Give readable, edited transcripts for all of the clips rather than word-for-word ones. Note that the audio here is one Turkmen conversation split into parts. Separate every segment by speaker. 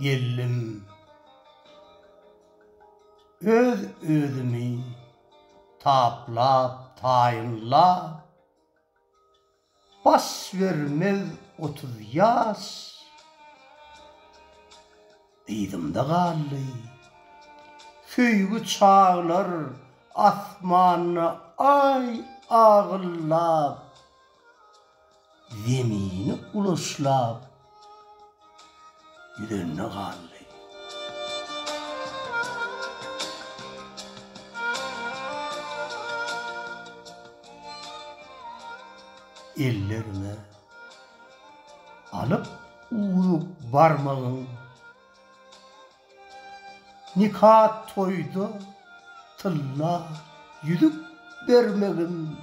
Speaker 1: geldim. Öz-özümi taplap, taýynlap, Baş bermez 30 ýaş yzymda galdy. Söýgi çaglar asmanda aý agyllap, Zemini ulaşlap ýüzende galdy. Ellerime alyp uzuk barmagyň, Nika toýda tylla ýüzük bermegim,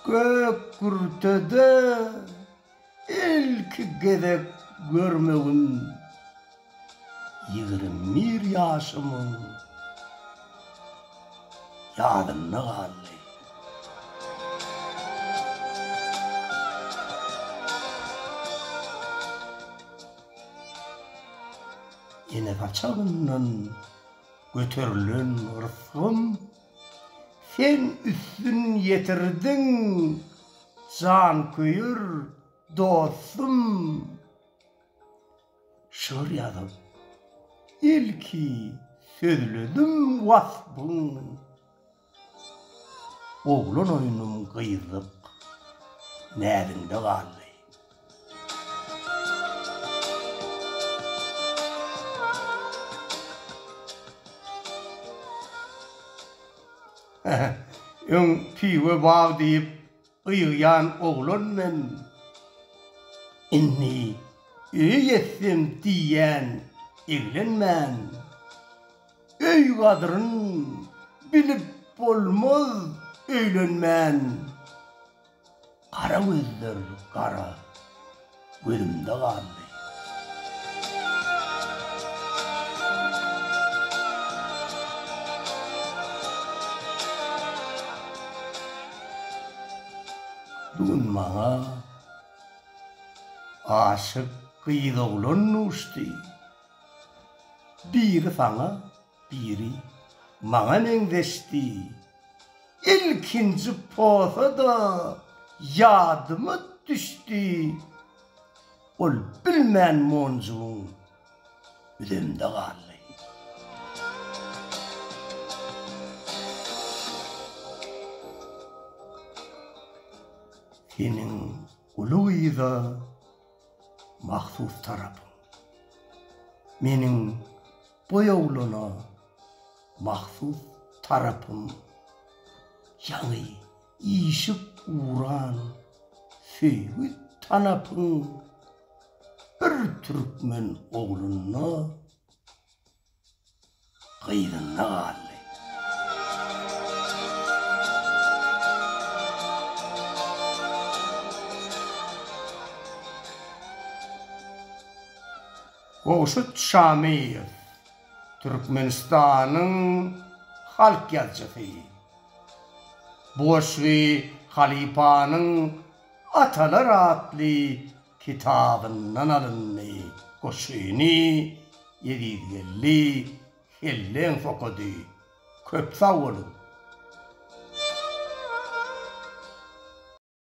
Speaker 1: Gök kürtede ilki gezek görmegim, 21 ýaşymyň ýadynda galdy. Ene saçagyndan göterilen rysgym, Sen üstün ýetirdiň, janköýer dostum. Şygyr ýazyp, ilki sözledim waspyň. Oglan oýnum gyzlyk näziňde galdy. Öň piwe bag diýip ygýan oglan men. Indi öýe ýetsem diýýän eglenmän. Öý gadryn bilip bolmaz öýlenmän. Gara gözler gara gözümde galdy. Bu gün maňa aşyk gyz-oglan duşdy. Biri saňa, biri maňa meňzeşdi. Ilkinji posa-da ýadyma düşdi. Ol bilmän monjugyň üzemde galdy. Seniň uly gyza mahsus tarapyň. Meniň boýaglana mahsus tarapym. Ýaňy işip ugran söýgi tanapyň bir türkmen oglunda gyzynda galdy. Gowşut Şamyýew, Türkmenistanyň halk ýazyjysy. Bu goşgy halypanyň Atalar atly kitabyndan alyndy. Goşgyny Ezizgeldi Helleňow okady. Köp sag boluň!